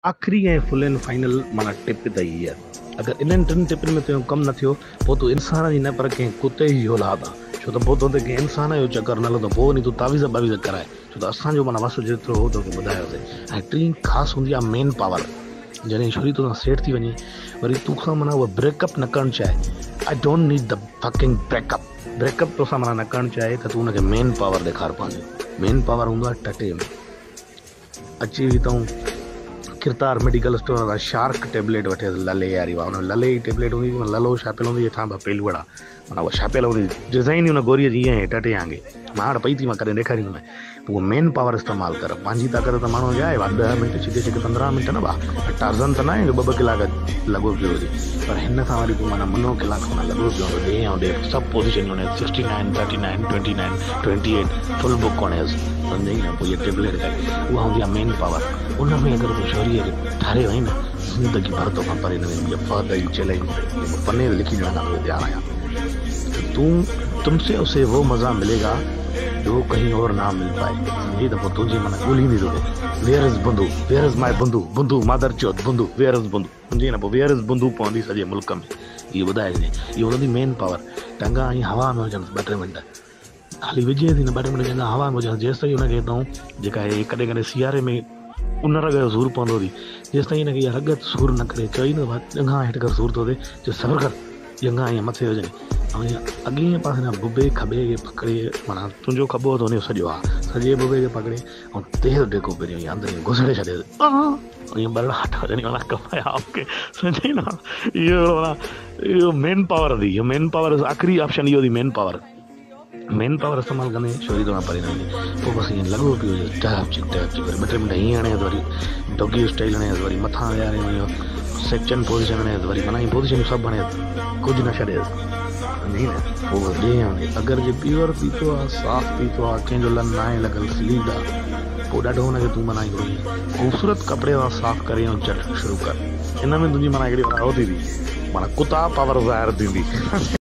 آخري ۽ full and final معنيٰ ٽپ ته هي آهي. اگر انهن ٽن ٽپن ۾ تنهنجو ڪم نه ٿيو، پوء تون انسان جي نه پر ڪنهن ڪتي جي اولاد آن. ڇو ته پوء تو تي ڪنهن انسان جو چڪر نه هلندو، پوء وڃي تون تعويذ ٻاويذ ڪرائي. ڇو ته اسان جو معنيٰ وس جيترو هو توکي ٻڌايوسين. ۽ ٽين خاص هوندي آهي مين پاور. جڏهن ڇوري توسان سيٽ ٿي وڃي، وري توکان معنيٰ اها بريڪ اپ نه ڪرڻ چاهي، I don't need the fucking break up. Break up توسان معنيٰ نه ڪرڻ چاهي ته تون ان کي مين پاور ڏيکار پنهنجو. مين پاور هوندو آهي ٽٽي ۾. اچي وئي تون ڪرتار ميڊيڪل اسٽور تان شارڪ ٽيبليٽ وٺيس للي واري واهه ان ۾ للي جي ٽيبليٽ هوندي هئي للو ڇاپيل هوندي هيٺان ٻه پيلوڙا معنيٰ اها ڇاپيل هوندي هئي ڊزائين ئي ان گوريء جي ائين هئي ٽٽي آنگي مان وٽ پئي ٿي مان ڪڏهن ڏيکاريندومانء پوء اهو مين پاور استعمال ڪر پنهنجي طاقت ته ماڻهوء کي آهي واهه ڏهه منٽ ڇڪي ڇڪي 15 منٽ نه واهه ٽارزن ته ناهي جو ٻه ٻه ڪلاڪ لڳو پيو هجي پر هن سان وري تون معنيٰ منو ڪلاڪ معنيٰ لڳو پيو هوندو ڏي ۽ ڏي سڀ position هڻيس sixty nine thirty nine twenty nine twenty eight full book هڻيس سمجهئي نه پوء اها ٽيبليٽ کائي اها هوندي آهي مين پاور ان ۾ اگر تون ڇوريء کي ٺاري وئين نه زندگي ڀر توکان پري نه ويندي اها فهد جي چئلينج اٿئي مان پني تي لکي ڏيڻ کان توکي تيار آهيان ته تون تم سي اسي وو مزا ملي گا جو ڪهين اور نا مل پائي سمجهئي ته پوء تنهنجي معنيٰ ڳولهيندي توکي ويئر از بندو ويئر از ماء بندو بندو مادر چوت بندو ويئر از بندو سمجهئي نه پوء ويئر از بندو پوندي سڄي ملڪ ۾ اهو ٻڌائي ڇڏيائين اهو هوندي مين پاور ٽنگا ائين هوا ۾ هجنس ٻه ٽي منٽ خالي وجهي ٿي نه ٻه ٽي منٽ ڄنگهان هوا ۾ هجنس جيستائين ان کي هتان جيڪا هي ڪڏهن ڪڏهن سياري ۾ ان رڳ جو سور پوندو ٿي جيستائين هن کي اها رڳ سور نه ڪري چئي نه ڄنگهان هيٺ ڪر سور ٿو ٿئي چئي صبر ڪر ڄنگهان ائين مٿي هجن ۽ اڳئين پاسي کان ببي کٻي کي پڪڙي معنيٰ تنهنجو کٻو هٿ ان جو سڄو آ سڄي ببي کي پڪڙي ۽ تيز ڊيڪو پهريون ائين اندر ائين گهسڙي ڇڏيس ائين ٻرڙاٽ وجهن معنيٰ ڪمايا اوڪي سمجهئي نه اهو معنيٰ اهو مين پاور ٿي اهو مين پاور آخري آپشن اهو ٿي مين پاور مين پاور استعمال ڪندي ڇوري توکان پري نه ويندي پوء بس ائين لڳو پيو هجيس ٽهپ چڪ ٽهپ چڪ وري ٻه ٽي منٽ هيئن هڻيس وري ڊوگي اسٽائل هڻيس وري مٿان ويهاري وري سيڪشن پوزيشن هڻيس وري معنيٰ ائين پوزيشنون سڀ هڻيس ڪجهه نه ڇڏيس سمجهي نه پوء بس ڏي هڻي اگر جي پيور پيتو آ صاف پيتو آ ڪنهن جو لن ناهي لڳل سليڊ آ پوء ڏاڍو هن کي تون معنيٰ هڪڙو ائين خوبصورت ڪپڙي سان صاف ڪري ۽ چٽ شروع ڪر ان ۾ تنهنجي معنيٰ هڪڙي معنيٰ هو ٿيندي معنيٰ ڪتا پاور ظاهر ٿيندي.